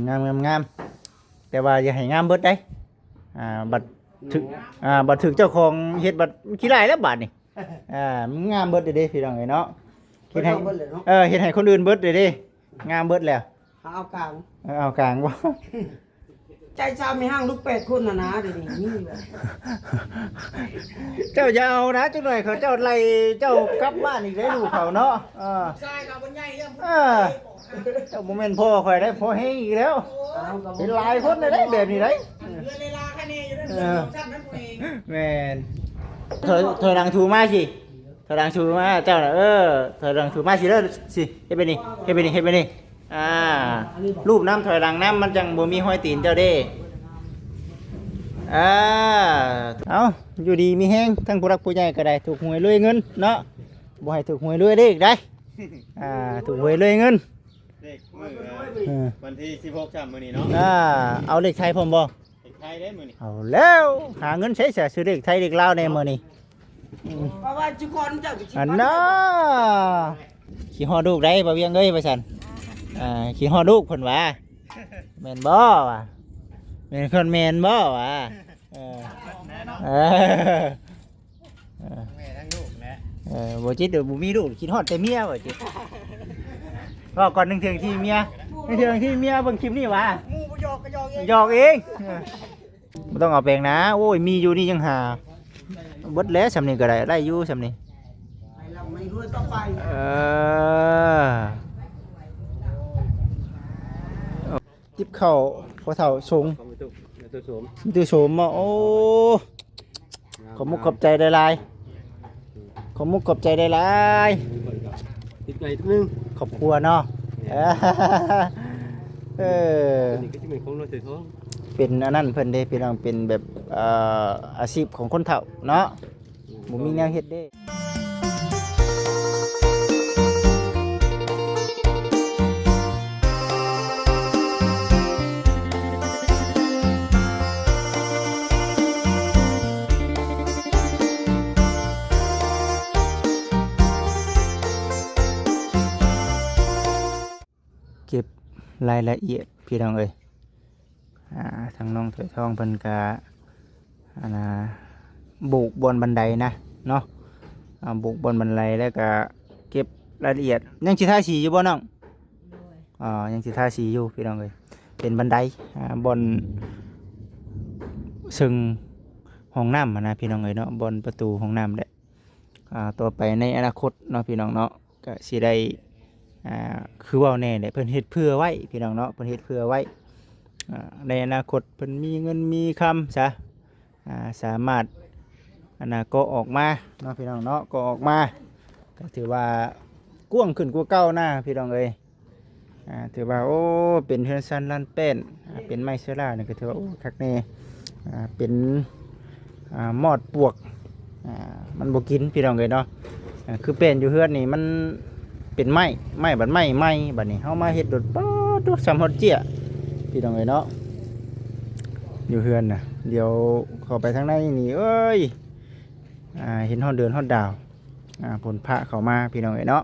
ງາມໆ ງາມໆ ແຕ່ວ່າຢ່າໃຫ້ງາມເບິດເດ້. ອ່າ ບັດຖືກ ອ່າ ບັດຖືກເຈົ້າຂອງເຮັດ ບັດຂີ້ຮ້າຍແລ້ວບາດນີ້. ອ່າ ມັນງາມເບິດເດ້ພີ່ນ້ອງເອີຍເນາະ. ເຮັດໃຫ້ ເອີ ເຮັດໃຫ້ຄົນອື່ນເບິດເດ້ ງາມເບິດແລ້ວ. ເອົາກາງ ເອົາກາງບໍ່? ໃຈຊາວແມ່ຮ້າງລູກແປດຄົນນະນາ ດຽວນີ້ມີບໍ່? ເຈົ້າຢ່າເອົານະ ຈັກໜ່ອຍເຂົາເຈົ້າໄລ່ເຈົ້າກັບບ້ານອີກເດ້ ລູກເຂົາເນາະ. ເອີ ຊາຍເຂົາເພິ່ນໃຫຍ່ແລ້ວ ເອີ ເຈົ້າບໍ່ແມ່ນພໍ່ຂ້ອຍໄດ້ ພໍ່ແຮງອີກແລ້ວ. ເປັນຫຼາຍຄົນເດ້ແບບນີ້ໄດ໋. ເຮືອນເລລາຄະເນຢູ່ເດີ ເຮືອນສອງຊັ້ນນັ້ນຜູ້ເອງ. ແມ່ນ ຖອຍ ຖອຍຫຼັງຖູມາຊິ ຖອຍຫຼັງຖູມາເຈົ້ານະ. ເອີ ຖອຍຫຼັງຖູມາຊິເດີ ຊິ ເຮັດແບບນີ້ ເຮັດແບບນີ້ ເຮັດແບບນີ້. ອ່າ ລູບນຳ ຖອຍຫຼັງນຳ ມັນຈັ່ງບໍ່ມີຮອຍຕີນເຈົ້າເດ້. ອ່າ ເອົາ ຢູ່ດີມີແຮງ ທັງຜູ້ຫຼັກຜູ້ໃຫຍ່ກໍໄດ້ ຖືກຫວຍລວຍເງິນເນາະ. ບໍ່ໃຫ້ຖືກຫວຍລວຍເລກໄດ໋. ອ່າ ຖືກຫວຍລວຍເງິນ ເລກມື້ ເອີ ວັນທີສິບຫົກຊ້ຳມື້ນີ້ເນາະ. ອ່າ ເອົາເລກໄທພ້ອມບໍ່? ເລກໄທເດ້ມື້ນີ້. ເອົາແລ້ວ ຫາເງິນໃຊ້ສາ ຊື້ເລກໄທເລກລາວແດ່ມື້ນີ້. ເພາະວ່າຈຸກອນເຈົ້າກໍຊິ ອັນນ່າ ຄິດຮອດລູກໄດ໋ ບ່າວວຽງເອີຍ ວ່າຊັ້ນ. ອ່າ ຄິດຮອດລູກເພິ່ນວ່າ ແມ່ນບໍ່ວ່າ ແມ່ນຄົນແມ່ນບໍ່ວ່າ. ເອີ ເອີ ເອີ ແມ່ທັງລູກແຫຼະ. ເອີ ບໍ່ຈິດ ບໍ່ມີລູກ ຄິດຮອດແຕ່ເມຍ ບໍ່ຈິດ. ເວົ້າກ່ອນ ໜຶ່ງເທື່ອທີ່ເມຍ ໜຶ່ງເທື່ອທີ່ເມຍເບິ່ງຄລິບນີ້ຫວາ ໝູ່ບໍ່ຢອກກໍຢອກເອງ ຢອກເອງ. ເອີ ບໍ່ຕ້ອງເອົາແປງນາ. ໂອ້ຍ ມີຢູ່ນີ້ຍັງຫາເບິດແລ້ວ ຊ່ຳນີ້ກໍໄດ້ ໄດ້ຢູ່ຊ່ຳນີ້. ໄປລຳໄປຮວຍຕໍ່ໄປ. ເອີ ຈິບເຂົ້າພໍ່ເຖົ້າສົງ ຂອງມີຕູ້ ມີຕູ້ໂສມ ມີຕູ້ໂສມເນາະ. ໂອ້ ຂອບມຸກຂອບໃຈຫຼາຍໆ ຂອບມຸກຂອບໃຈຫຼາຍໆ. ຕິດໃຈໜຶ່ງ ຄອບຄົວເນາະ. ເອີ ອັນນີ້ກໍຊິເປັນຂອງນ້ອງເສືອທອງ ເປັນອັນນັ້ນເພິ່ນເດ້ພີ່ນ້ອງ ເປັນແບບ ເອີ ອາຊີບຂອງຄົນເຖົ້າເນາະ ບໍ່ມີແນວເຮັດເດ້. ເກັບລາຍລະອຽດພີ່ນ້ອງເອີຍ. ອ່າ ທາງນ້ອງຖອຍທອງເພິ່ນກະ ອັນນ່າ ໂບກບ່ອນບັນໄດນະເນາະ. ອ່າ ໂບກບ່ອນບັນໄດ ແລ້ວກະເກັບລາຍລະອຽດ. ຍັງຊິທາສີຢູ່ບໍ່ນ້ອງ? ໂດຍ. ອ່າ ຍັງຊິທາສີຢູ່ພີ່ນ້ອງເອີຍ. ເປັນບັນໄດ ອ່າ ບ່ອນເຊິ່ງຫ້ອງນ້ຳຫັ້ນນະພີ່ນ້ອງເອີຍເນາະ ບ່ອນປະຕູຫ້ອງນ້ຳແຫຼະ. ອ່າ ຕໍ່ໄປໃນອະນາຄົດເນາະພີ່ນ້ອງເນາະ ກະຊິໄດ້ ອ່າ ຄືເວົ້າແນ່ແຫຼະ ເພິ່ນເຮັດເພື່ອໄວ້ພີ່ນ້ອງເນາະ ເພິ່ນເຮັດເພື່ອໄວ້. ອ່າ ໃນອະນາຄົດເພິ່ນມີເງິນມີຄຳຊະ ອ່າ ສາມາດ ອັນນ່າ ກໍ່ອອກມາເນາະພີ່ນ້ອງເນາະ ກໍ່ອອກມາ ກໍຖືວ່າກວ້າງຂຶ້ນກວ່າເກົ່ານະພີ່ນ້ອງເອີຍ. ອ່າ ຖືວ່າ ໂອ້ ເປັນເຮືອນຊານລານແປ້ນ ອ່າ ເປັນໄມ້ເຊື້ອລານີ້ກໍຖືວ່າ ໂອ້ ຄັກແນ່. ອ່າ ເປັນ ອ່າ ມອດປວກ ອ່າ ມັນບໍ່ກິນພີ່ນ້ອງເອີຍເນາະ. ອ່າ ຄືແປ້ນຢູ່ເຮືອນນີ້ມັນເປັນໄມ້ ໄມ້ບັດໄມ້ໃໝ່ ບັດນີ້ເຮົາມາເຮັດໂດດ ປາດໂທ້ ສ່ຳຮອດເຈ້ຍພີ່ນ້ອງເອີຍເນາະ ຢູ່ເຮືອນນະ. ດຽວເຂົ້າໄປທາງໃນນີ້ ເອີຍ ອ່າ ເຫັນຮອດເດືອນຮອດດາວ ອ່າ ຝົນຟ້າເຂົ້າມາພີ່ນ້ອງເອີຍເນາະ.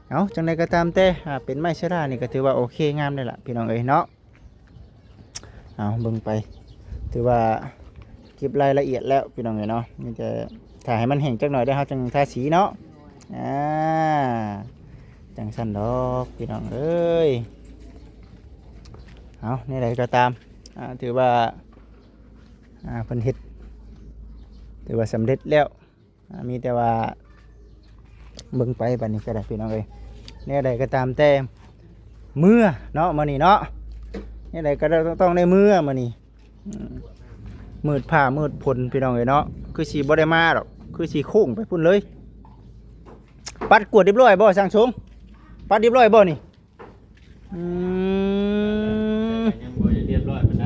ເອົາ ຈັ່ງໃດກໍຕາມແຕ່ ອ່າ ເປັນໄມ້ເຊື້ອລານີ້ກໍຖືວ່າໂອເຄງາມແລ້ວລະພີ່ນ້ອງເອີຍເນາະ. ເອົາ ເບິ່ງໄປ ຖືວ່າເກັບລາຍລະອຽດແລ້ວພີ່ນ້ອງເອີຍເນາະ. ມີແຕ່ຖ້າໃຫ້ມັນແຫ້ງຈັກໜ້ອຍ ແລ້ວເຮົາຈຶ່ງທາສີເນາະ. ອ່າ ຈັ່ງຊັ້ນດອກພີ່ນ້ອງເອີຍ. ເອົາ ແນວໃດກໍຕາມ ອ່າ ຖືວ່າ ອ່າ ເພິ່ນເຮັດ ຖືວ່າສຳເລັດແລ້ວ. ອ່າ ມີແຕ່ວ່າເບິ່ງໄປບັດນີ້ກໍໄດ້ພີ່ນ້ອງເອີຍ. ແນວໃດກໍຕາມແຕ່ ເມືອເນາະ ມື້ນີ້ເນາະ ແນວໃດກໍຕ້ອງໄດ້ເມືອມື້ນີ້. ອືມ ມືດຟ້າມືດຝົນພີ່ນ້ອງເອີຍເນາະ ຄືຊິບໍ່ໄດ້ມາດອກ ຄືຊິໂຄ້ງໄປພຸ້ນເລີຍ. ປັດກວດຮຽບຮ້ອຍບໍ່ຊ່າງຊົງ? ປັດຮຽບຮ້ອຍບໍ່ນີ້? ອືມ ຍັງບໍ່ຮຽບຮ້ອຍປານໃດ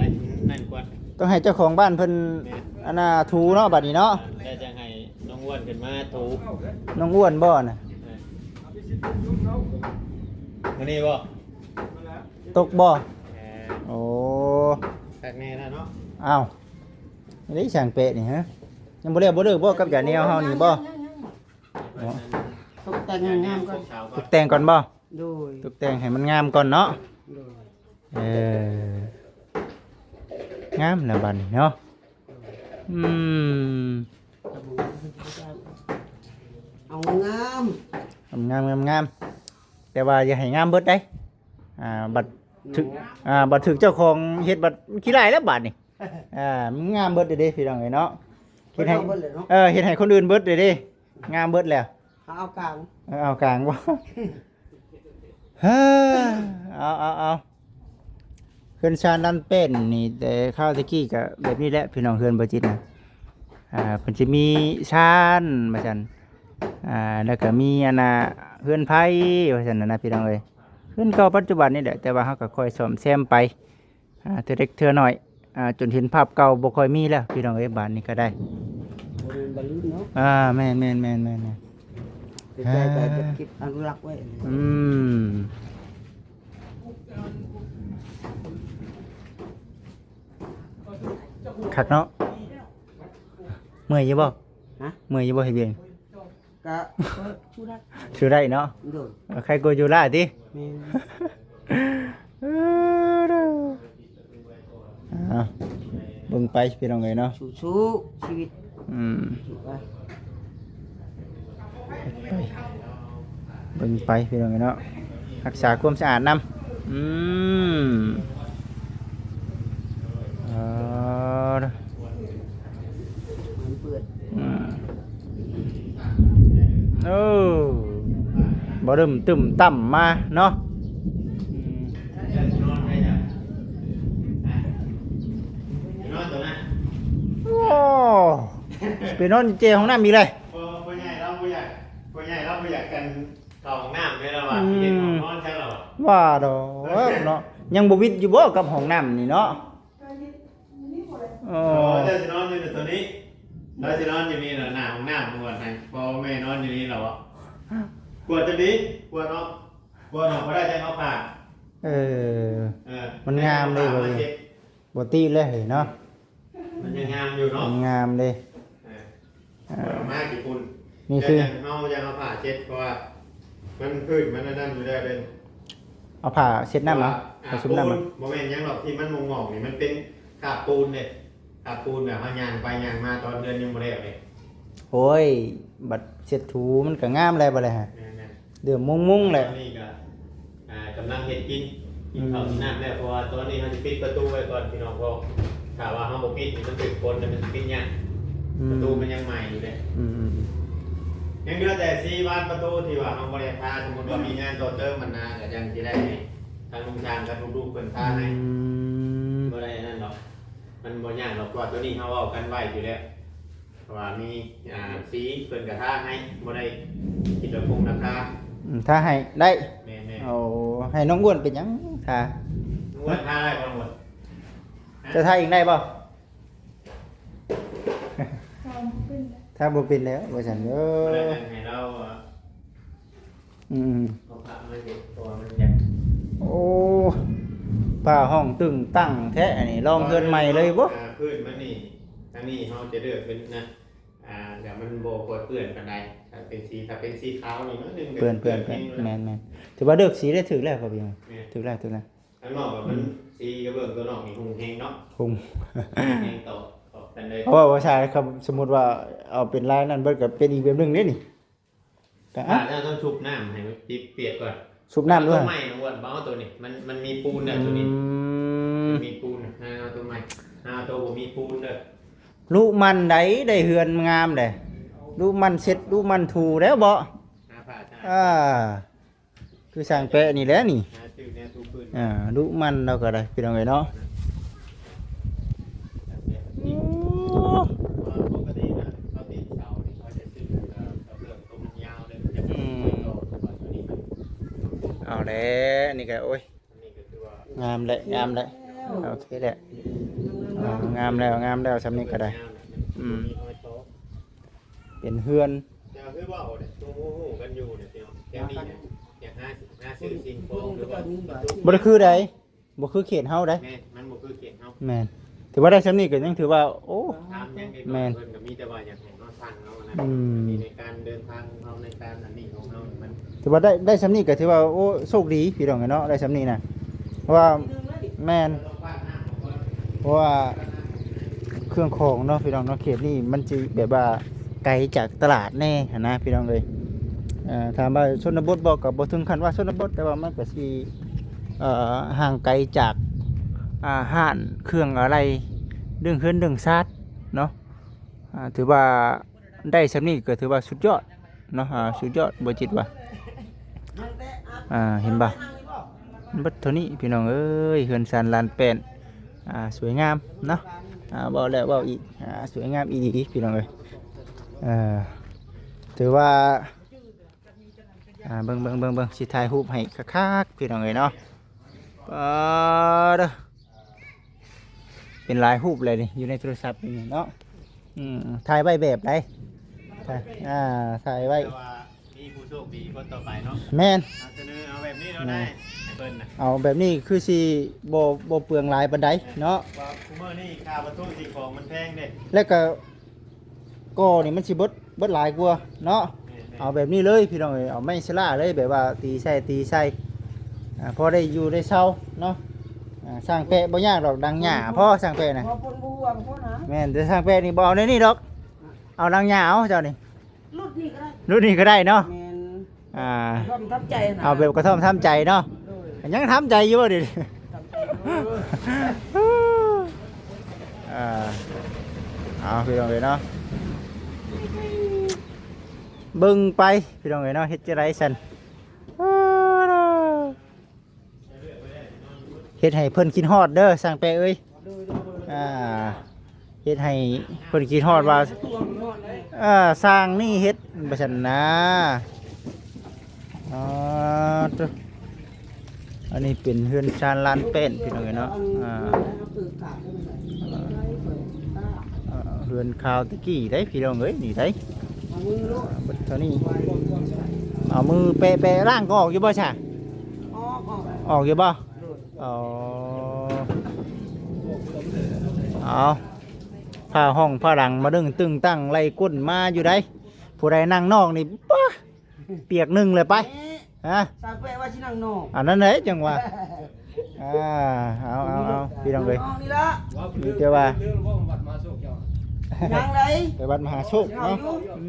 ນັ້ນກວ່າ ຕ້ອງໃຫ້ເຈົ້າຂອງບ້ານເພິ່ນ ແມ່ນ ອັນນ່າ ຖູເນາະ ບັດນີ້ເນາະ. ແລ້ວຈັ່ງໃຫ້ນ້ອງອ້ວນຂຶ້ນມາຖູ. ນ້ອງອ້ວນບໍ່ນະ? ເອີ ມື້ນີ້ບໍ່? ຕົກບໍ່? ເອີ ໂອ້ ຄັກແນ່ແລ້ວເນາະ. ອ້າວ ນີ້ຊ່າງເປະນີ້ ຮະ ຍັງບໍ່ແລ້ວບໍ່ເລີກບໍ່ ກັບຢາແນວເຮົານີ້ບໍ່? ຍັງໆໆ ເນາະ ຕົກແຕ່ງໃຫ້ງາມກ່ອນ ຕົກແຕ່ງກ່ອນບໍ່? ໂດຍ ຕົກແຕ່ງໃຫ້ມັນງາມກ່ອນເນາະ. ໂດຍ ເອີ ງາມແລ້ວບັດນີ້ເນາະ. ອືມ ເອົາງາມ ງາມໆ ແຕ່ວ່າຢ່າໃຫ້ງາມເບິດເດ້. ອ່າ ບັດຖືກ ອ່າ ບັດຖືກເຈົ້າຂອງເຮັດບັດຂີ້ຮ້າຍແລ້ວບາດນີ້. ອ່າ ມັນງາມເບິດເດ້ພີ່ນ້ອງເອີຍເນາະ. ເຮັດໃຫ້ ເບິດແລ້ວເນາະ ເອີ ເຮັດໃຫ້ຄົນອື່ນເບິດເດ້ ງາມເບິດແລ້ວ. ເອົາ ເອົາກາງ ເອົາ ເອົາກາງບໍ່? ເອີ ເອົາ ເອົາ ເອົາ ເຮືອນຊານລານແປ້ນນີ້ ແຕ່ຄາວແຕ່ກີ້ກະແບບນີ້ແຫຼະພີ່ນ້ອງ ເຮືອນບໍ່ຈິດນະ. ອ່າ ເພິ່ນຊິມີຊານວ່າຊັ້ນ ອ່າ ແລ້ວກະມີອັນນ່າ ເຮືອນໄຟວ່າຊັ້ນນະພີ່ນ້ອງເອີຍ. ເຮືອນເກົ່າປັດຈຸບັນນີ້ແຫຼະ ແຕ່ວ່າເຮົາກະຄ່ອຍສ້ອມແຊມໄປ ອ່າ ເທື່ອເລັກເທື່ອນ້ອຍ ອ່າ ຈົນເຫັນພາບເກົ່າບໍ່ຄ່ອຍມີແລ້ວພີ່ນ້ອງເອີຍ ບາດນີ້ກະໄດ້. ບໍ່ລືມ ບໍ່ລືມເນາະ. ອ່າ ແມ່ນໆໆໆໆ ເກັບໄວ້ ອ່າ ເກັບ ເກັບອະນຸລັກໄວ້. ອືມ ຄັກເນາະ. ເມື່ອຍຢູ່ບໍ່? ຮະ? ເມື່ອຍຢູ່ບໍ່ເຮັດວຽກ? ກະ ເອີ ສູ້ໄດ້ ສູ້ໄດ້ເນາະ. ໂດຍ ເອີ ໃຄກວ່າຢູ່ລ້າຕິ? ແມ່ນ. ເອີ ເດີ ເອົາ ເບິ່ງໄປພີ່ນ້ອງເອີຍເນາະ. ສູ້ໆ ຊີວິດ. ອືມ ສູ້ໄປ ໄປ ເບິ່ງໄປພີ່ນ້ອງເອີຍເນາະ. ຮັກສາຄວາມສະອາດນຳ. ອືມ ເອີ ມັນເປື້ອນ. ອືມ ເອີ ບໍ່ດຶມຕຶ້ມຕ່ຳມາເນາະ. ອືມ ໂອ້ ໄປນອນແຈຫ້ອງນ້ຳອີກເລີຍ. ພໍ່ ພໍ່ໃຫຍ່ລາວບໍ່ຢາກ ພໍ່ໃຫຍ່ລາວບໍ່ຢາກກັນ ເຂົ້າຫ້ອງນ້ຳແມ່ນລະວ່າ. ອືມ ເຮັດຫ້ອງນອນໃສ່ລະວ່າ ວ່າດອກເນາະ. ຍັງບໍ່ວິດຢູ່ບໍ່ກັບຫ້ອງນ້ຳນີ້ເນາະ? ເອີ ເຈົ້າຊິນອນຢູ່ໂຕນີ້ ລາວຊິນອນຢູ່ນີ້ລະ ໜ້າຫ້ອງນ້ຳ ເມື່ອໃຫ້ພໍ່ແມ່ນອນຢູ່ນີ້ລະເວົ້າ. ກວດຈັ່ງດີ ກວດເນາະ ກວດເນາະ ບໍ່ໄດ້ຈັ່ງເອົາຜ້າ. ເອີ ເອີ ມັນງາມເດ້ ເອົາຜ້າມາເຊັດ ບໍ່ຕິເລີຍເນາະ. ມັນຍັງງາມຢູ່ເນາະ ມັນງາມເດ້. ເອີ ເອີ ກວດອອກມາຂີ້ຝຸ່ນ. ນີ້ຄື ແຕ່ເຮົາ ເຮົາຢາກເອົາຜ້າເຊັດ ເພາະວ່າມັນພື້ນມັນອັນນັ້ນຢູ່ແລ້ວເດ້. ເອົາຜ້າເຊັດນ້ຳເອົາ ອ່າ ຜ້າຊຸບນ້ຳເອົາ. ບໍ່ແມ່ນຫຍັງດອກ ທີ່ມັນໝອງໆນີ້ ມັນເປັນຄາບປູນເດ້ ຄາບປູນແບບເຮົາຍ່າງໄປຍ່າງມາຕອນເຮືອນຍັງບໍ່ແລ້ວເດ້. ໂອ້ຍ ບັດເຊັດຖູມັນກະງາມແລ້ວ ບັດນີ້ຮະ. ແມ່ນໆ ເລີ່ມມຸງໆແລ້ວ. ຕອນນີ້ກະ ອ່າ ກຳລັງເຮັດກິນ ກິນເຂົ້າ ອືມ ກິນນ້ຳແລ້ວ ເພາະວ່າຕອນນີ້ເຮົາຊິປິດປະຕູໄວ້ກ່ອນພີ່ນ້ອງ ເພາະຖ້າວ່າເຮົາບໍ່ປິດນີ້ ມັນຖືກຝົນແລ້ວມັນຊິປິດຍາກ. ອືມ ປະຕູມັນຍັງໃໝ່ຢູ່ເດ້. ອືມໆໆ ຍັງເຫຼືອແຕ່ສີບານປະຕູທີ່ວ່າເຮົາບໍ່ໄດ້ທາ. ສົມມຸດວ່າມີງານຕໍ່ເຕີມມັນນາ ກະຍັງຊິໄດ້ໃຫ້ທາງລຸງຊ່າງກັບລູກໆເພິ່ນທາໃຫ້. ອືມ ບໍ່ໄດ້ອັນນັ້ນດອກ ມັນບໍ່ຍາກດອກ ເພາະວ່າໂຕນີ້ເຮົາເວົ້າກັນໄວ້ຢູ່ແລ້ວ. ເພາະວ່າມີ ອ່າ ສີເພິ່ນກະທາໃຫ້ ບໍ່ໄດ້ຄິດວ່າຄົງລາຄາ. ອືມ ທາໃຫ້ໄດ້. ແມ່ນໆ. ໂອ້ ໃຫ້ນ້ອງອ້ວນເປັນຫຍັງທາ? ນ້ອງອ້ວນທາໄດ້ບໍ່ ນ້ອງອ້ວນ? ຈະທາເອງໄດ້ບໍ່? ທາບໍ່ເປັນແລ້ວ ທາບໍ່ເປັນແລ້ວວ່າຊັ້ນເດີ. ບໍ່ໄດ້ໃຫ້ລາວ ອືມ ເອົາຜ້າມາເຮັດ ເພາະວ່າມັນຢາກ ໂອ້ ຜ້າຫ້ອງຕຶ້ງຕັ້ງແທ້ອັນນີ້. ລອງເຮືອນໃໝ່ເລີຍບໍ? ອ່າ ພື້ນມັນນີ້ ທາງນີ້ເຮົາຈະເລືອກເປັນນະ ອ່າ ແບບມັນບໍ່ຄ່ອຍເປື້ອນປານໃດ. ຖ້າເປັນສີ ຖ້າເປັນສີຂາວນີ້ໜ້ອຍໜຶ່ງ ເປື້ອນ ເປື້ອນ ເປື້ອນແຮງ. ແມ່ນໆ ຖືວ່າເລືອກສີໄດ້ຖືກແລ້ວ ພໍ່ພີ່ນ້ອງ. ແມ່ນ ຖືກແລ້ວ ຖືກແລ້ວ. ທາງນອກແບບມັນ ອືມ ສີກະເບື້ອງຕົວນອກນີ້ຮຸ່ງແຮງເນາະ. ຮຸ່ງ ແຮງຕໍ່ ຕໍ່ກັນເລີຍ. ເພາະວ່າ ວ່າຊາຍ ຄຳ ສົມມຸດວ່າເອົາເປັນລາຍນັ້ນເບິດ ກະເປັນອີກແບບໜຶ່ງເດ້ນີ້. ກະ ອ່ະ ເຈົ້າຕ້ອງຊຸບນ້ຳໃຫ້ມັນປຽກກ່ອນ. ຊຸບນ້ຳດ້ວຍ ເອົາໂຕໃໝ່ນ້ອງອ້ວນ ບໍ່ເອົາໂຕນີ້ ມັນ ມັນມີປູນແລ້ວໂຕນີ້. ອືມ ມັນມີປູນນະ ຫາເອົາໂຕໃໝ່ ຫາເອົາໂຕບໍ່ມີປູນເດີ. ລຸໝັ່ນໃດ ໄດ້ເຮືອນງາມເດ້ ລຸໝັ່ນເຊັດ ລຸໝັ່ນຖູແລ້ວບໍ? ຫາຜ້າ ອ່າ ຄືຊ່າງແປະນີ້ແຫຼະນີ້. ຫາຊື້ແນວຖູພື້ນ. ອ່າ ດຸໝັ່ນລາວກະໄດ້ ພີ່ນ້ອງເອີຍເນາະ. ໂອ້ ປົກກະຕິນະ ເຂົາຕິດເສົານີ້ ເຂົາຈະຊື້ ເອີ ກະເບື້ອງໂຕມັນຍາວເລີຍ. ອືມ ເອົາແຫຼະ ນີ້ກະ ໂອ້ຍ ງາມແຫຼະ ງາມແຫຼະ ໂອເຄແຫຼະ. ອ່າ ງາມແລ້ວ ງາມແລ້ວ ຊ່ຳນີ້ກະໄດ້. ອືມ ເປັນເຮືອນ ແຕ່ຄືເວົ້າເດ້ ຮູ້ ຮູ້ກັນຢູ່ເດ້ພີ່ນ້ອງ ແຖວນີ້ນະ ຢາກຫາ ຫາຊື້ສິ່ງຂອງ ຫຼືວ່າ ບໍ່ໄດ້ຄືໃດ ບໍ່ຄືເຂດເຮົາໃດ. ແມ່ນ ມັນບໍ່ຄືເຂດເຮົາ. ແມ່ນ ຖືວ່າໄດ້ຊ່ຳນີ້ກະຍັງຖືວ່າ ໂອ້ ຖາມຫຍັງເດັກນ້ອຍ ເພິ່ນກະມີແຕ່ວ່າຢາກໃຫ້ເຮົາສັ່ງເອົານະ. ອືມ ໃນການເດີນທາງຂອງເຮົາ ໃນການອັນນີ້ຂອງເຮົາ ມັນ ຖືວ່າໄດ້ ໄດ້ຊ່ຳນີ້ກະຖືວ່າ ໂອ້ ໂຊກດີ ພີ່ນ້ອງເອີຍເນາະ ໄດ້ຊ່ຳນີ້ນະ. ເພາະວ່າ ແມ່ນ ເພາະວ່າເຄື່ອງຂອງເນາະ ພີ່ນ້ອງເນາະ ເຂດນີ້ມັນຊິແບບວ່າໄກຈາກຕະຫຼາດແດ່ຫັ້ນນະ ພີ່ນ້ອງເອີຍ. ເອີ ຖາມວ່າຊົນນະບົດບໍ່ ກໍບໍ່ເຖິງຂັ້ນວ່າຊົນນະບົດ ແຕ່ວ່າມັນກໍຊິ ເອີ ຫ່າງໄກຈາກ ອ່າ ຮ້ານເຄື່ອງອາໄຫຼ່ເລື່ອງເຮືອນເລື່ອງຊານເນາະ. ອ່າ ຖືວ່າໄດ້ສ່ຳນີ້ກໍຖືວ່າສຸດຍອດເນາະ ອ່າ ສຸດຍອດ ບໍ່ຈິດວ່າ ອ່າ ເຫັນບໍ່ ເບິດເທົ່ານີ້ພີ່ນ້ອງເອີຍ ເຮືອນຊານລານແປ້ນ ອ່າ ສວຍງາມເນາະ ອ່າ ເວົ້າແລ້ວເວົ້າອີກ ອ່າ ສວຍງາມອີ່ຫຼີພີ່ນ້ອງເອີຍ. ເອີ ຖືວ່າ ອ່າ ເບິ່ງໆໆໆ ຊິຖ່າຍຮູບໃຫ້ຄັກໆ ພີ່ນ້ອງເອີຍເນາະ. ປາດເດີ ເປັນຫຼາຍຮູບເລີຍນີ້ ຢູ່ໃນໂທລະສັບນີ້ເນາະ. ອືມ ຖ່າຍໄວ້ແບບໃດ ຖ່າຍ ອ່າ ຖ່າຍໄວ້ ແຕ່ວ່າມີຜູ້ໂຊກດີຄົນຕໍ່ໄປເນາະ. ແມ່ນ ອ່າ ສະເໜີເອົາແບບນີ້ເນາະ ແມ່ນ ນາຍ ໃຫ້ເພິ່ນນະ ເອົາແບບນີ້ຄືຊິບໍ່ ບໍ່ເປືອງຫຼາຍປານໃດເນາະ ເພາະວ່າຊຸມື້ນີ້ຄ່າວັດຖຸສິ່ງຂອງມັນແພງເດ້ ແລ້ວກໍ ກໍນີ້ມັນຊິເບິດ ເບິດຫຼາຍກວ່າເນາະ. ແມ່ນໆ ເອົາແບບນີ້ເລີຍພີ່ນ້ອງເອີຍ ເອົາໄມ້ສະຫຼາເລີຍ ແບບວ່າຕີໃສ່ ຕີໃສ່ ອ່າ ພໍໄດ້ຢູ່ໄດ້ເຊົາເນາະ. ອ່າ ຊ່າງແປະບໍ່ຍາກດອກ ດັງຫຍ້າພໍຊ່າງແປະນະ ບໍ່ ເພິ່ນບໍ່ຫ່ວງເພິ່ນນະ. ແມ່ນ ແຕ່ຊ່າງແປະນີ້ບໍ່ເອົາແນວນີ້ດອກ ເອົາດັງຫຍ້າເອົາເຈົ້ານີ້ ລຸດນີ້ກໍໄດ້ ລຸດນີ້ກໍໄດ້ເນາະ. ແມ່ນ ອ່າ ກະທ່ອມທຳໃຈນະ ເອົາແບບກະທ່ອມທຳໃຈເນາະ. ໂດຍ ຍັງທຳໃຈຢູ່ບໍ່ດຽວນີ້? ທຳໃຈຢູ່ ອ່າ ເອົາພີ່ນ້ອງເອີຍເນາະ ເບິ່ງໄປພີ່ນ້ອງເອີຍເນາະ ເຮັດຈັ່ງໃດຊັ້ນ. ເຮັດໃຫ້ເພິ່ນຄິດຮອດເດີຊ່າງແປະເອີຍ. ອ່າ ເຮັດໃຫ້ເພິ່ນຄິດຮອດວ່າ ເອີ ຊ່າງນີ້ເຮັດວ່າຊັ້ນນາ. ອໍ ໂທ້ ອັນນີ້ເປັນເຮືອນຊານລານແປ້ນພີ່ນ້ອງເອີຍເນາະ. ອ່າ ເອີ ເຮືອນຄາວແຕ່ກີ້ໄດ໋ພີ່ນ້ອງເອີຍ ນີ້ໄດ໋ ເບິດເທົ່ານີ້. ເອົາມືແປະໆ ລ້າງກໍອອກຢູ່ບໍ່ຊະ? ອອກ ອອກ ອອກຢູ່ບໍ່? ໂດຍ ອໍ ເອົາ ຜ້າຫ້ອງຜ້າດັງມາດຶງຕຶງຕັ້ງໄລ່ກົ້ນມາຢູ່ໃດ໋. ຜູ້ໃດນັ່ງນອກນີ້ ປະ ປຽກໜຶ່ງເລີຍໄປ. ແມ່ນ ຮະ ຊ່າງແປະວ່າຊິນັ່ງນອກ ອັນນັ້ນແຫຼະຈັ່ງວ່າ. ອ່າ ເອົາ ເອົາ ເອົາ ພີ່ນ້ອງເອີຍ ນອກນີ້ລະ ມີແຕ່ວ່າ ຍັງໃດ ໄປວັດມະຫາໂຊກເນາະ. ອື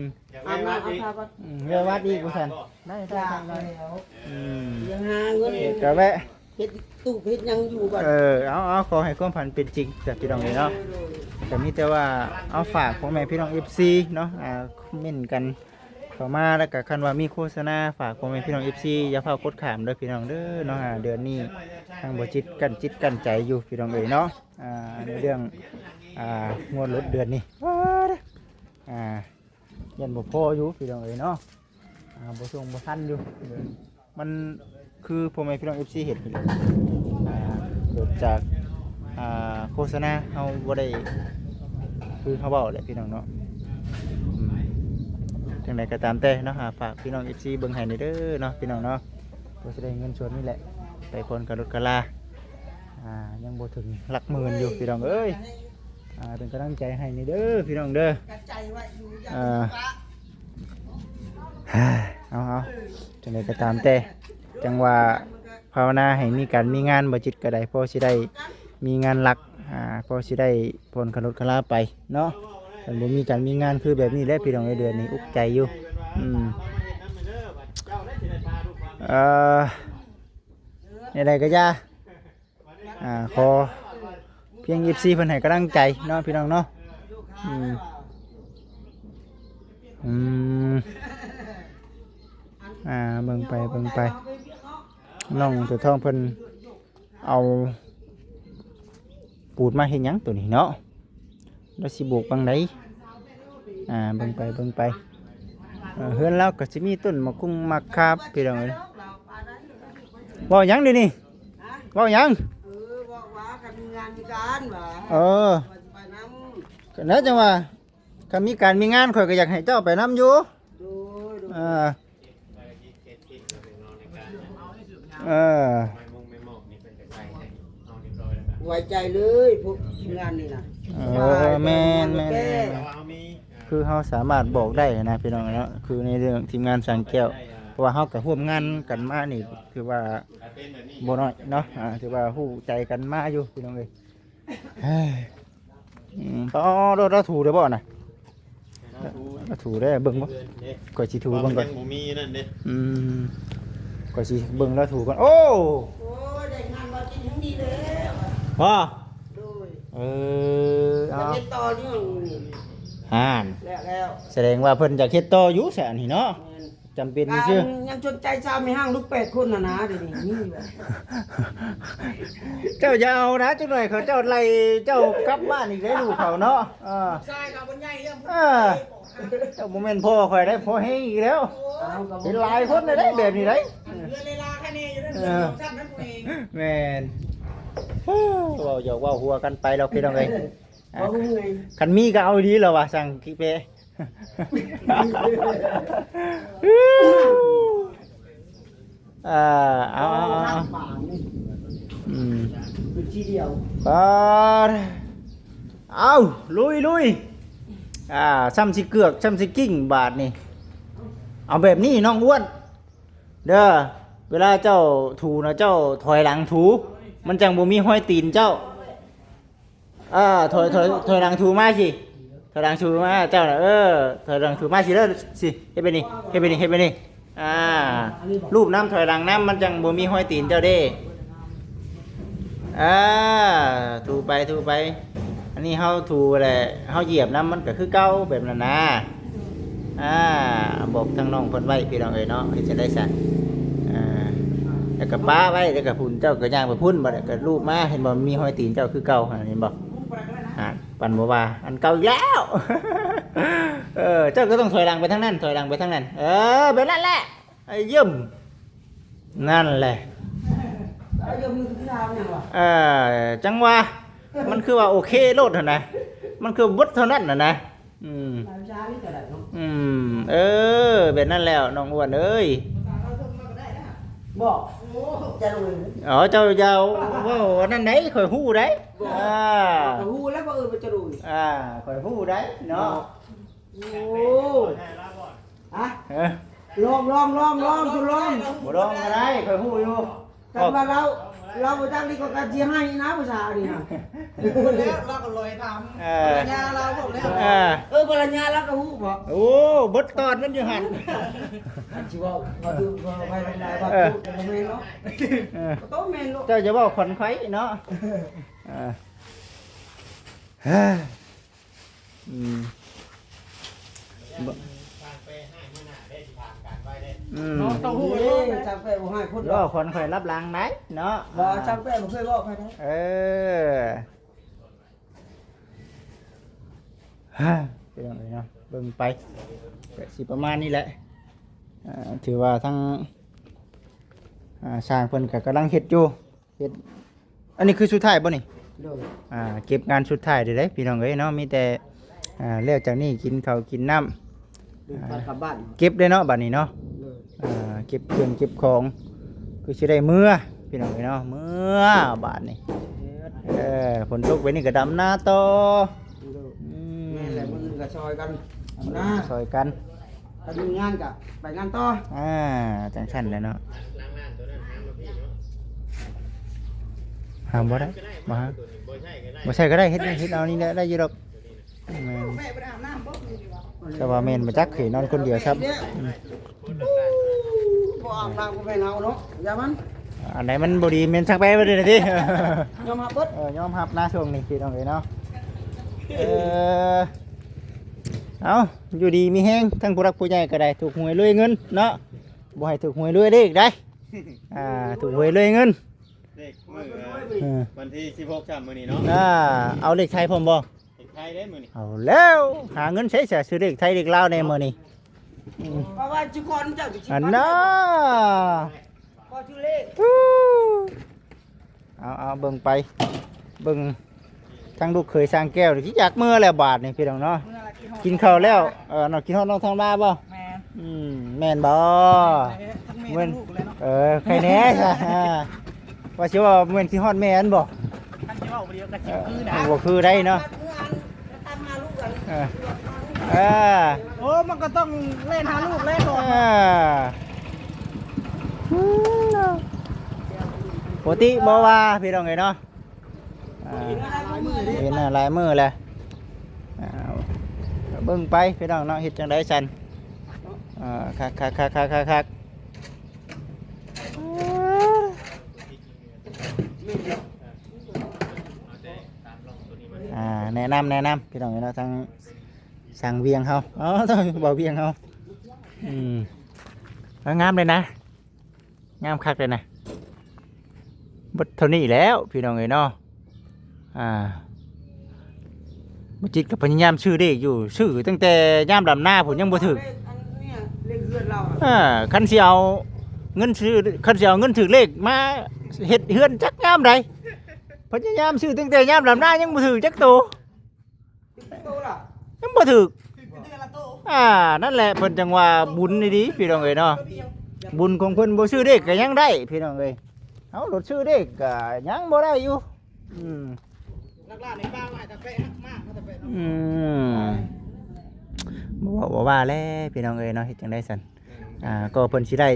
ມໆໆ ອາບນ້ຳອາບທ່າກ່ອນ ອືມ ແວະວັດອີກວ່າຊັ້ນ. ໄດ້ ໄດ້ ໄດ້ ອືມ ຍັງຫາເງິນ ກະແວະ ເຮັດຕູບເຮັດຫຍັງຢູ່ບັດ. ເອີ ເອົາ ເອົາ ຂໍໃຫ້ຄວາມຝັນເປັນຈິງເດີພີ່ນ້ອງເອີຍເນາະ. ກະມີແຕ່ວ່າເອົາຝາກພໍ່ແມ່ພີ່ນ້ອງເອັຟຊີເນາະ ອ່າ ຄອມເມັນກັນເຂົ້າມາ ແລ້ວກະຄັນວ່າມີໂຄສະນາ ຝາກພໍ່ແມ່ພີ່ນ້ອງເອັຟຊີ ຢ່າຟ້າວກົດຂ້າມເດີພີ່ນ້ອງເດີເນາະ. ອ່າ ເດືອນນີ້ທາງບໍ່ຈິດກັ້ນຈິດກັ້ນໃຈຢູ່ພີ່ນ້ອງເອີຍເນາະ. ອ່າ ໃນເລື່ອງ ອ່າ ງວດລົດເດືອນນີ້ ອ່າ ຢ້ານບໍ່ພໍຢູ່ພີ່ນ້ອງເອີຍເນາະ. ອ່າ ບໍ່ສົ່ງບໍ່ທັນຢູ່ ມັນຄືພໍ່ແມ່ພີ່ນ້ອງເອັຟຊີເຫັນນີ້ແຫຼະ. ອ່າ ເກີດຈາກ ອ່າ ໂຄສະນາເຮົາບໍ່ໄດ້ ຄືເຮົາເວົ້າແຫຼະພີ່ນ້ອງເນາະ. ອືມ ຈັ່ງໃດກໍຕາມແຕ່ເນາະ ອ່າ ຝາກພີ່ນ້ອງເອັຟຊີເບິ່ງໃຫ້ແດ່ເດີເນາະ ພີ່ນ້ອງເນາະ. ກໍຊິໄດ້ເງິນສ່ວນນີ້ແຫຼະ ໄປຜ່ອນກາລົດກາລາ. ອ່າ ຍັງບໍ່ເຖິງຫຼັກໝື່ນຢູ່ພີ່ນ້ອງເອີຍ. ອ່າ ເປັນກຳລັງໃຈໃຫ້ແດ່ເດີພີ່ນ້ອງເດີ. ອ່າ ເອົາໆ ຈັ່ງໃດກໍຕາມແຕ່ ຈັ່ງວ່າພາວະນາໃຫ້ມີການມີງານ ບໍ່ຈິດກໍໄດ້ ພໍຊິໄດ້ມີງານຫຼັກ ອ່າ ພໍຊິໄດ້ຜ່ອນຄ່າລົດຄ່າລາໄປເນາະ. ຄັນບໍ່ມີການມີງານຄືແບບນີ້ແຫຼະພີ່ນ້ອງເອີຍ ເດືອນນີ້ອຸກໃຈຢູ່. ອືມ ເອີ ແນວໃດກໍຢ່າ ອ່າ ຂໍພຽງເອັຟຊີເພິ່ນໃຫ້ກຳລັງໃຈເນາະ ພີ່ນ້ອງເນາະ. ອືມ ອືມ ອ່າ ເບິ່ງໄປ ເບິ່ງໄປ ນ້ອງຕົວທອງເພິ່ນເອົາປູນມາເຮັດຫຍັງໂຕນີ້ເນາະ? ລາວຊິໂບກບັງໃດ? ອ່າ ເບິ່ງໄປ ເບິ່ງໄປ. ເອີ ເຮືອນລາວກໍຊິມີຕົ້ນໝາກກຸງໝາກຂາມ ພີ່ນ້ອງເອີຍ. ເວົ້າຫຍັງດຽວນີ້? ເວົ້າຫຍັງ? ເອີ ເວົ້າວ່າຄັນມີງານມີການວ່າ ເອີ ວ່າຊິໄປນຳ. ກໍແລ້ວຈັ່ງວ່າ ຄັນມີການມີງານ ຂ້ອຍກໍຢາກໃຫ້ເຈົ້າໄປນຳຢູ່. ໂດຍ ໂດຍ ອ່າ ເອີ ໄວ້ໃຈເລີຍພວກທີມງານນີ້ນະ. ເອີ ແມ່ນໆໆ ຄືເຮົາສາມາດບອກໄດ້ນະ ພີ່ນ້ອງເນາະ. ຄືໃນເລື່ອງທີມງານສັງແກ້ວ ພາະວ່າເຮົາກໍຮ່ວມງານກັນມານີ້ ຖືວ່າບໍ່ນ້ອຍເນາະ ອ່າ ຖືວ່າຮູ້ໃຈກັນມາຢູ່ພີ່ນ້ອງເອີຍ. ອືມ ອໍ ລາວຖູໄດ້ບໍ່ນະ? ລາວຖູ ລາວຖູໄດ້ ເບິ່ງບໍ່? ເດີ ຂ້ອຍຊິຖູເບິ່ງກ່ອນ ຍັງບໍ່ມີນັ້ນເດ້. ອືມ ຂ້ອຍຊິເບິ່ງລາວຖູກ່ອນ. ໂອ້ ໂອ້ຍ ໄດ້ງານມາກິນແຮງດີແລ້ວ. ບໍ່? ໂດຍ ເອີ ເອົາ ເຮັດຕໍ່ຢູ່ນີ້ ຫັ້ນ ແລ້ວ ແລ້ວ ສະແດງວ່າເພິ່ນຢາກເຮັດຕໍ່ຢູ່ຊະອັນນີ້ເນາະ. ແມ່ນ ຈຳເປັນຊື່ໆ ຍັງສົນໃຈຊາວແມ່ຮ້າງລູກແປດຄົນຫັ້ນນະ ດຽວນີ້ມີຢູ່. ເຈົ້າຢ່າເອົານະ ຈັກໜ່ອຍເຂົາເຈົ້າໄລ່ເຈົ້າກັບບ້ານອີກເດ້ ລູກເຂົາເນາະ. ເອີ ຊາຍເຂົາເພິ່ນໃຫຍ່ແລ້ວ ເອີ ເຈົ້າບໍ່ແມ່ນພໍ່ຂ້ອຍໄດ໋ ພໍ່ແຮງອີກແລ້ວ. ເອົາ ເຫັນຫຼາຍຄົນແລ້ວເດ້ແບບນີ້ໄດ໋. ເຮືອນເວລາຄະແນຢູ່ນັ້ນ ເອີ ເຮືອນຂອງຊັ້ນນັ້ນເອງ. ແມ່ນ ເວົ້າຫຍອກເວົ້າຫົວກັນໄປດອກພີ່ນ້ອງເອີຍ. ບໍ່ຮູ້ເລີຍ ຄັນມີກໍເອົາດີແລ້ວວ່າ ສັ່ງກິເປ. ອ່າ ເອົາ ເອົາ ເອົາ ເອົາ ບາດນີ້ ອືມ ຄືທີດຽວ ປາດ ເອົາ ລຸຍ ລຸຍ ອ່າ ຊ້ຳຊິເກືອກ ຊ້ຳຊິກິ້ງບາດນີ້. ເອົາແບບນີ້ນ້ອງອ້ວນ ເດີ ເວລາເຈົ້າຖູນະ ເຈົ້າຖອຍຫຼັງຖູ ມັນຈັ່ງບໍ່ມີຮອຍຕີນເຈົ້າ. ເອີ ຖອຍ ຖອຍ ຖອຍຫຼັງຖູມາຊິ ຖອຍຫຼັງຖູມາເຈົ້ານະ. ເອີ ຖອຍຫຼັງຖູມາຊິເດີ ຊິ ເຮັດແບບນີ້ ເຮັດແບບນີ້ ເຮັດແບບນີ້. ອ່າ ລູບນຳ ຖອຍຫຼັງນຳ ມັນຈັ່ງບໍ່ມີຮອຍຕີນເຈົ້າເດ້. ອ່າ ຖູໄປ ຖູໄປ. ອັນນີ້ເຮົາຖູແຫຼະ ເຮົາຢຽບນຳມັນກໍຄືເກົ່າ ແບບນັ້ນນະ. ອ່າ ບອກທາງນ້ອງເພິ່ນໄວ້ພີ່ນ້ອງເອີຍເນາະ ເຮັດຈັ່ງໃດຊັ້ນ. ອ່າ ແລ້ວກໍປະໄວ້ ແລ້ວກໍພຸ້ນ ເຈົ້າກໍຍ່າງໄປພຸ້ນ ບັດກໍລູບມາ ເຫັນບໍ່ ມີຮອຍຕີນເຈົ້າຄືເກົ່າຫັ້ນ ເຫັນບໍ່? ອ່າ ປານບໍ່ວ່າ ອັນເກົ່າອີກແລ້ວ. ເອີ ເຈົ້າກໍຕ້ອງຖອຍຫຼັງໄປທາງນັ້ນ ຖອຍຫຼັງໄປທາງນັ້ນ. ເອີ ແບບນັ້ນແຫຼະ ໄອ້ຢ້ຳ ນັ້ນແຫຼະ. ໄອ້ຢ້ຳ ມຶງຄືຖາມຫຍັງວະ? ເອີ ຈັ່ງວ່າ ມັນຄືວ່າໂອເຄໂລດຫັ້ນນະ ມັນຄືເບິດເທົ່ານັ້ນຫັ້ນນະ. ອືມ ອືມ ເອີ ແບບນັ້ນແຫຼະນ້ອງອ້ວນເອີຍ. ບໍ່ ຈະລຸຍ ອໍ ເຈົ້າຢ່າເວົ້າອັນນັ້ນໃດ ຂ້ອຍຮູ້ໃດ. ອ່າ ຂ້ອຍຮູ້ແລ້ວ ບໍ່ເອີ້ນວ່າຈະລຸຍ. ອ່າ ຂ້ອຍຮູ້ໃດເນາະ. ໂອ້ ຮະ ເອີ ລອງ ລອງ ລອງ ລອງ ລອງ ບໍ່ລອງກໍໄດ້ ຂ້ອຍຮູ້ຢູ່. ຄັນວ່າລາວ ລາວບໍ່ຈັກນີ້ກໍກະຊິໃຫ້ນະ ພາສານີ້ນະ. ພຸ້ນແລ້ວ ລາວກໍລອຍຖາມ ເອີ ພັນລະຍາລາວພຸ້ນແລ້ວ. ເອີ ເອີ ພັນລະຍາລາວກໍຮູ້ບໍ? ໂອ້ ເບິດຕອນມັນຢູ່ຫັ້ນ. ຄັນຊິເວົ້າ ເວົ້າຖືກ ເວົ້າໄປທາງໃດວ່າ ເອີ ຖືກກໍບໍ່ແມ່ນເນາະ. ເອີ ກໍຕ້ອງແມ່ນໂລດ. ເຈົ້າຢ່າເວົ້າຂວັນໄຂເນາະ. ເອີ ອືມ ອືມ ເນາະ ຕ້ອງຮູ້ເດ້ ຊ່າງແປະບໍ່ໃຫ້ຄົນ ເວົ້າຄົນຂ້ອຍລັບຫຼັງໄດ໋ເນາະ. ບໍ່ ອ່າ ຊ່າງແປະບໍ່ເຄີຍເວົ້າໃຜໄດ໋. ເອີ ຮະ ພີ່ນ້ອງເອີຍເນາະ ເບິ່ງໄປ ກະຊິປະມານນີ້ແຫຼະ. ອ່າ ຖືວ່າທາງ ອ່າ ຊ່າງເພິ່ນກະກຳລັງເຮັດຢູ່. ເຮັດ ອັນນີ້ຄືສຸດທ້າຍບໍ່ນີ້? ໂດຍ ອ່າ ເກັບງານສຸດທ້າຍເດີເດ້ພີ່ນ້ອງເອີຍເນາະ. ມີແຕ່ ອ່າ ແລ້ວຈາກນີ້ກິນເຂົ້າກິນນ້ຳ ເດີນທາງກັບບ້ານ ເກັບເດ້ເນາະບາດນີ້ເນາະ. ໂດຍ ອ່າ ເກັບເຄື່ອງເກັບຂອງ ຄືຊິໄດ້ເມືອພີ່ນ້ອງເອີຍເນາະ. ເມືອບາດນີ້ ເອີ ຝົນຕົກແບບນີ້ກໍດຳນາຕໍ່. ໂດຍ ອືມ ແມ່ນແຫຼະ ມື້ອື່ນກໍຊ່ອຍກັນດຳນາ ຊ່ອຍກັນ. ຄັນມີງານກະໄປງານຕໍ່. ອ່າ ຈັ່ງຊັ້ນແຫຼະເນາະ. ຫາບໍ່ໄດ້ ບໍ່ຫາ ບໍ່ໃຊ້ກໍໄດ້ ເຮັດ ເຮັດເອົານີ້ແຫຼະ ໄດ້ຢູ່ດອກ. ແມ່ນ ແມ່ບໍ່ໄດ້ອາບນ້ຳບໍ່? ແຕ່ວ່າແມ່ນບໍ່ຈັກ ເຄີຍນອນຄົນດຽວຊ້ຳ. ອືມ ບໍ່ອາບນ້ຳກໍແມ່ນເຮົາເນາະ ຢ່າມັນ ອັນໃດມັນບໍ່ດີແມ່ນຊັກແປໄປເລີຍນະຕິ. ຍອມຮັບເບິດ ເອີ ຍອມຮັບນະຊ່ວງນີ້ພີ່ນ້ອງເອີຍເນາະ. ເອີ ເອົາ ຢູ່ດີມີແຮງ ທັງຜູ້ຫຼັກຜູ້ໃຫຍ່ກໍໄດ້ ຖືກຫວຍລວຍເງິນເນາະ. ບໍ່ໃຫ້ຖືກຫວຍລວຍເລກໄດ໋ ອ່າ ຖືກຫວຍລວຍເງິນ ເລກມື້ ເອີ ວັນທີສິບຫົກ ຈ້ຳມື້ນີ້ເນາະ. ອ່າ ເອົາເລກໄທພ້ອມບໍ່? ເລກໄທເດ້ມື້ນີ້. ເອົາແລ້ວ ຫາເງິນໃຊ້ສະ ຊື້ເລກໄທເລກລາວແດ່ມື້ນີ້. ອືມ ເພາະວ່າຈຸກ່ອນເຈົ້າຊິ ອັນນ່າ ພໍຖືເລກ. ເອົາ ເອົາ ເບິ່ງໄປ ເບິ່ງທາງລູກເຂີຍຊ່າງແກ້ວ ຊິຢາກເມືອແລ້ວບາດນີ້ພີ່ນ້ອງເນາະ. ເມືອລະ ກິນເຂົ້າແລ້ວ ເອີ ນ້ອງ ກິນຮອດນ້ອງທອງດາບໍ່? ແມ່ນ ອືມ ແມ່ນບໍ່? ແມ່ນ ທັງແມ່ທັງລູກເລີຍເນາະ. ເອີ ໃຄແນ່ຊະ ອ່າ ວ່າຊິວ່າແມ່ນຊິຮອດແມ່ອັນບໍ່? ຄັນຊິເວົ້າບໍ່ດີກໍຊິຄືນະ ເອີ ບໍ່ຄືໄດ໋ເນາະ. ເອີ ເອີ ໂອ້ ມັນກໍຕ້ອງແລ່ນຫາລູກແລ້ວກ່ອນ. ເອີ ປົກກະຕິບໍ່ວ່າພີ່ນ້ອງເອີຍເນາະ ອ່າ ເຫັນຫຼາຍມື້ແລ້ວ ອ່າ ເບິ່ງໄປພີ່ນ້ອງເນາະ ເຮັດຈັ່ງໃດຊັ້ນ ອ່າ ຄັກໆໆໆໆ ອ່າ ແນະນຳ ແນະນຳພີ່ນ້ອງເອີຍເນາະ ທາງຊ່າງວຽງເຮົາ ເອີ ບ່າວວຽງເຮົາ ອືມ ງາມເລີຍນະ ງາມຄັກເລີຍນະ ເບິດເທົ່ານີ້ແລ້ວພີ່ນ້ອງເອີຍເນາະ ອ່າ ບໍ່ຈິດກໍພະຍາຍາມຊື້ເລກຢູ່ ຊື້ຕັ້ງແຕ່ຍາມດຳນາພຸ້ນຍັງບໍ່ຖືກ ເອີ ຄັນຊິເອົາເງິນຊື້ ຄັນຊິເອົາເງິນຖືກເລກມາເຮັດເຮືອນຈັກຍາມໃດ ພະຍາຍາມຊື້ຕັ້ງແຕ່ຍາມດຳນາຍັງບໍ່ຖືກຈັກໂຕ ຍັງບໍ່ຖືກ ອ່າ ນັ້ນແຫຼະ ເພິ່ນຈັ່ງວ່າບຸນອີ່ຫຼີພີ່ນ້ອງເອີຍເນາະ ບຸນຂອງເພິ່ນ ບໍ່ຊື້ເລກກໍຍັງໄດ້ພີ່ນ້ອງເອີຍ ເຮົາໂລດຊື້ເລກກໍຍັງບໍ່ໄດ້ຢູ່ ອືມ ຫຼັກລ້ານໃນປ່າມາແຕ່ແປະ ມາແຕ່ແປະເນາະ ອືມ ບໍ່ເວົ້າບໍ່ວ່າແລ້ວພີ່ນ້ອງເອີຍເນາະ ເຮັດຈັ່ງໃດຊັ້ນ ອ່າ ກໍເພິ່ນຊິໄດ້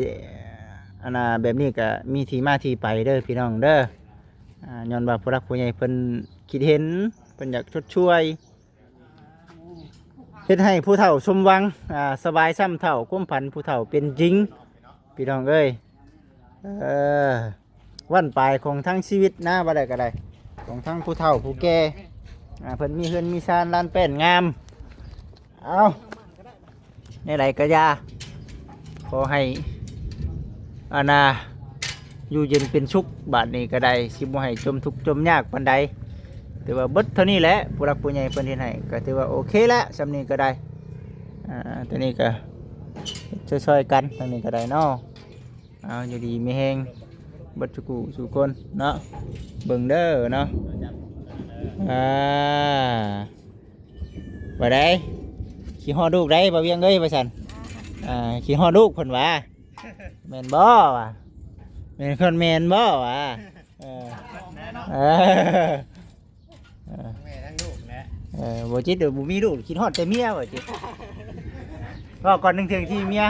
ອັນນ່າ ແບບນີ້ກໍມີທີ່ມາທີ່ໄປເດີພີ່ນ້ອງເດີ ອ່າ ຍ້ອນວ່າຜູ້ຫຼັກຜູ້ໃຫຍ່ເພິ່ນຄິດເຫັນ ເພິ່ນຢາກຊົດຊ່ວຍ ເຮັດໃຫ້ຜູ້ເຖົ້າສົມຫວັງ ອ່າ ສະບາຍຊ້ຳເຖົ້າ ຄວາມຝັນຜູ້ເຖົ້າເປັນຈິງ ພີ່ນ້ອງເອີຍ ເອີ ບັ້ນປາຍຂອງທັງຊີວິດນະ ວ່າໄດ້ກໍໄດ້ ຂອງທັງຜູ້ເຖົ້າຜູ້ແກ່ ອ່າ ເພິ່ນມີເຮືອນມີຊານລານແປ້ນງາມ ເອົາ ແນວໃດກໍຢ່າ ຂໍໃຫ້ ອັນນ່າ ຢູ່ເຢັນເປັນສຸກ ບາດນີ້ກໍໄດ້ ຊິບໍ່ໃຫ້ຈົມທຸກຈົມຍາກປານໃດ ຖືວ່າເບິດເທົ່ານີ້ແຫຼະ ຜູ້ຫຼັກຜູ້ໃຫຍ່ເພິ່ນເຮັດໃຫ້ ກໍຖືວ່າໂອເຄແລ້ວ ສ່ຳນີ້ກໍໄດ້ ອ່າ ຕົວນີ້ກໍຊ່ອຍໆກັນ ທາງນີ້ກໍໄດ້ເນາະ ເອົາ ຢູ່ດີມີແຮງເບິດສູ່ຜູ້ສູ່ຄົນເນາະ ເບິ່ງເດີເນາະ ອ່າ ວ່າໃດ ຄິດຮອດລູກໃດ ບ່າວວຽງເອີຍ ວ່າຊັ້ນ ອ່າ ຄິດຮອດລູກເພິ່ນວ່າ ແມ່ນບໍ່ວ່າ ແມ່ນຄົນແມ່ນບໍ່ວ່າ ເອີ ເອີ ເອີ ແມ່ທັງລູກແຫຼະ ເອີ ບໍ່ຈິດ ບໍ່ມີລູກ ຄິດຮອດແຕ່ເມຍ ບໍ່ຈິດ ເວົ້າກ່ອນໜຶ່ງເທື່ອທີ່ເມຍ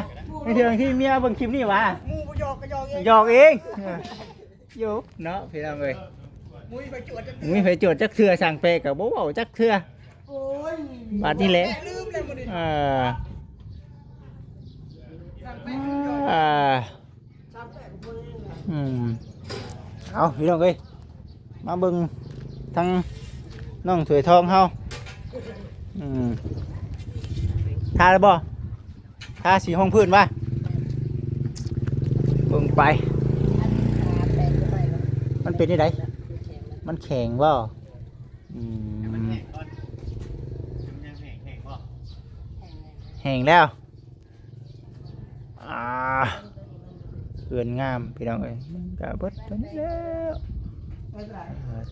ໜຶ່ງເທື່ອທີ່ເມຍເບິ່ງຄລິບນີ້ຫວາ ໝູ່ບໍ່ຢອກກໍຢອກເອງ ຢອກເອງ ເອີ ຢູ່ເນາະ ພີ່ນ້ອງເອີຍ ບໍ່ມີໃຜຈວດຈັກເທື່ອ ບໍ່ມີໃຜຈວດຈັກເທື່ອ ຊ່າງແປະກໍບໍ່ເວົ້າຈັກເທື່ອ ໂອ້ຍ ບາດນີ້ແຫຼະ ແປະລືມແລ້ວມື້ນີ້ ເອີ ຊ່າງແປະລືມຢອກ ອ່າ ອືມ ເອົາ ພີ່ນ້ອງເອີຍ ມາເບິ່ງທາງນ້ອງຖ້ວຍທອງເຮົາ ອືມ ທາແລ້ວບໍ່? ທາສີຮອງພື້ນວ່າ ເບິ່ງໄປ ມັນເປັນຈັ່ງໃດ? ມັນແຂງບໍ່? ອືມ ແຫ້ງແລ້ວ. ອ່າ ເຮືອນງາມພີ່ນ້ອງເອີຍ ກະເບິດເທົ່ານີ້ແລ້ວ ເອີ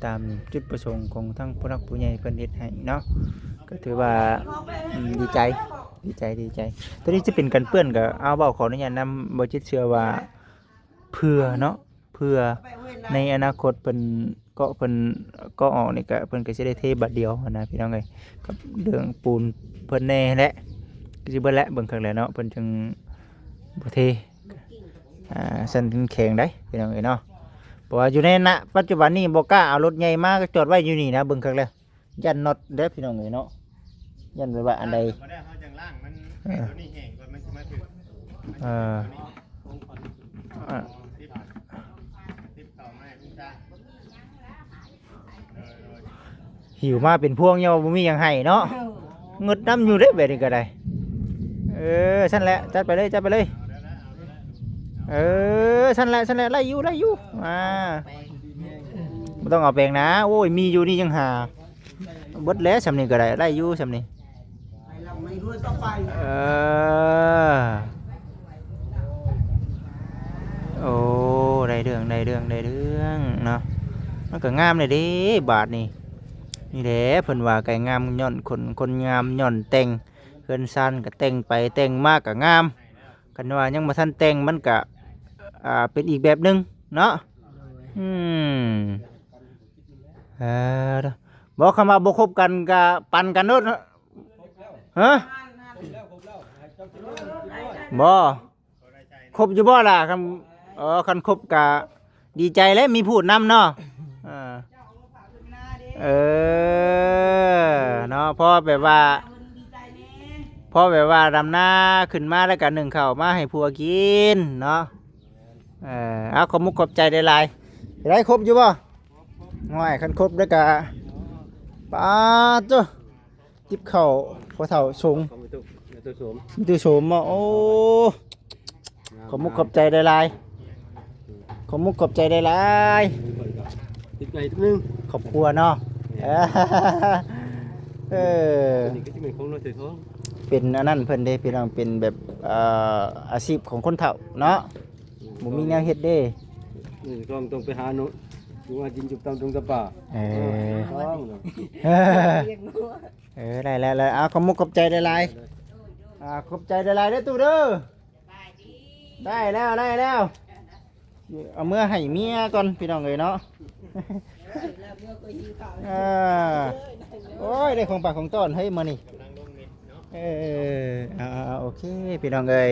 ຕາມຈຸດປະສົງຂອງທາງຜູ້ຫຼັກຜູ້ໃຫຍ່ເພິ່ນເຮັດໃຫ້ເນາະ ກໍຖືວ່າ ອືມ ດີໃຈ ດີໃຈ ດີໃຈ. ໂຕນີ້ຈະເປັນກັນເປື້ອນ ກໍເອົາ ເວົ້າຂໍອະນຸຍາດນຳ ບໍ່ຈິດເຊື່ອວ່າເພື່ອເນາະ ເພື່ອໃນອະນາຄົດເພິ່ນ ເກາະເພິ່ນ ເກາະອອກນີ້ກະ ເພິ່ນກະຊິໄດ້ເທບາດດຽວຫັ້ນນະພີ່ນ້ອງເອີຍ ກັບເລື່ອງປູນເພິ່ນແດ່ແຫຼະ ກະຊິເບິດແຫຼະ ເບິ່ງຄັກແຫຼະເນາະ ເພິ່ນຈຶ່ງບໍ່ເທ ອ່າ ຊັ້ນແຂງໄດ໋ພີ່ນ້ອງເອີຍເນາະ ເພາະວ່າຢູ່ໃນ ນະ ປັດຈຸບັນນີ້ບໍ່ກ້າເອົາລົດໃຫຍ່ມາຈອດໄວ້ຢູ່ນີ້ນະ ເບິ່ງຄັກແລ້ວ ຢ້ານນັອດເດ້ພີ່ນ້ອງເອີຍເນາະ ຢ້ານແບບວ່າອັນໃດ ບໍ່ໄດ້ ເຮົາຈັ່ງລ້າງມັນ ເອີ ໃຫ້ຕົວນີ້ແຫ້ງກ່ອນ ມັນຊິມາຖືກ ເອີ ອ່າ ຕິດ ຕິດຕໍ່ມາໃຫ້ຄຸນຕາ ໂດຍ ໂດຍ ຫິວມາເປັນພວງ ຍັງວ່າບໍ່ມີຫຍັງໃຫ້ເນາະ ເອີ ເງິດນຳຢູ່ເດ້ ແບບນີ້ກໍໄດ້ ເອີ ຊັ້ນແຫຼະ ຈັດໄປເລີຍ ຈັດໄປເລີຍ ເອີ ຊັ້ນແຫຼະ ຊັ້ນແຫຼະ ໄດ້ຢູ່ ໄດ້ຢູ່ ອ່າ ບໍ່ຕ້ອງເອົາແປງນາ ໂອ້ຍ ມີຢູ່ນີ້ຍັງຫາ ເບິດແລ້ວ ຊ່ຳນີ້ກໍໄດ້ ໄດ້ຢູ່ຊ່ຳນີ້ ເອີ ໂອ້ ໄດ້ເລື່ອງ ໄດ້ເລື່ອງ ໄດ້ເລື່ອງເນາະ ມັນກໍງາມແລ້ວເດ້ ບາດນີ້ ນີ້ແຫຼະ ເພິ່ນວ່າໄກ່ງາມຍ້ອນຂົນ ຂົນງາມຍ້ອນແຕ່ງ ເຮືອນຊານກໍແຕ່ງໄປແຕ່ງມາກໍງາມ ຄັນວ່າຍັງບໍ່ທັນແຕ່ງ ມັນກະ ອ່າ ເປັນອີກແບບໜຶ່ງເນາະ ອືມ ເອີ ບໍ່ ຄຳວ່າບໍ່ຄົບກັນກະປັ່ນກັນໂລດ ຮະ ບໍ່ ຄົບຢູ່ບໍ່ລະ ຄຳ ອໍ ຄັນຄົບກະດີໃຈແຫຼະ ມີພູດນຳເນາະ. ເອີ ເອີ ເນາະ ພໍແບບວ່າ ພໍແບບວ່າດຳນາຂຶ້ນມາແລ້ວກະໜຶ້ງເຂົ້າມາໃຫ້ຜົວກິນເນາະ. ເອີ ເອົາ ຂອບມຸກຂອບໃຈຫຼາຍໆ. ໄດ້ຄົບຢູ່ບໍ່? ໂອ້ຍ ຄັນຄົບແລ້ວກະ ປາດໂທ້ ຕິບເຂົ້າພໍ່ເຖົ້າສົງ ຂອງໄອ້ຕູ້ ໄອ້ຕູ້ໂສມ ມີຕູ້ໂສມບໍ? ໂອ້ ງາມ ຂອບມຸກຂອບໃຈຫຼາຍໆ ຂອບມຸກຂອບໃຈຫຼາຍໆ. ຕິບໃໝ່ຕິບໜຶ່ງ ຄອບຄົວເນາະ. ເອີ ເອີ ອັນນີ້ກໍຈະເປັນຂອງນ້ອຍໃສ່ທອງ ເປັນອັນນັ້ນເພິ່ນເດ້ພີ່ນ້ອງ ເປັນແບບ ເອີ ອາຊີບຂອງຄົນເຖົ້າເນາະ ບໍ່ມີແນວເຮັດເດ້. ນີ້ຕ້ອງ ຕ້ອງໄປຫາເນາະ ຢູ່ຫາກິນຢູ່ຕາມດົງຕາມປ່າ. ເອີ ຕ້ອງເນາະ ເອີ ໄດ້ແລ້ວ ໄດ້ແລ້ວ. ເອົາ ຂອບມຸກຂອບໃຈຫຼາຍໆ ອ່າ ຂອບໃຈຫຼາຍໆເດີຕູ້ເດີ. ໄດ້ແລ້ວ ໄດ້ແລ້ວ ເອົາເມືອໃຫ້ເມຍກ່ອນພີ່ນ້ອງເອີຍເນາະ. ເອີ ໂອ້ຍ ໄດ້ຂອງຝາກຂອງຕ້ອນເຮີ້ຍມື້ນີ້. ເອີ ເອົາໆໆ ໂອເຄພີ່ນ້ອງເອີຍ.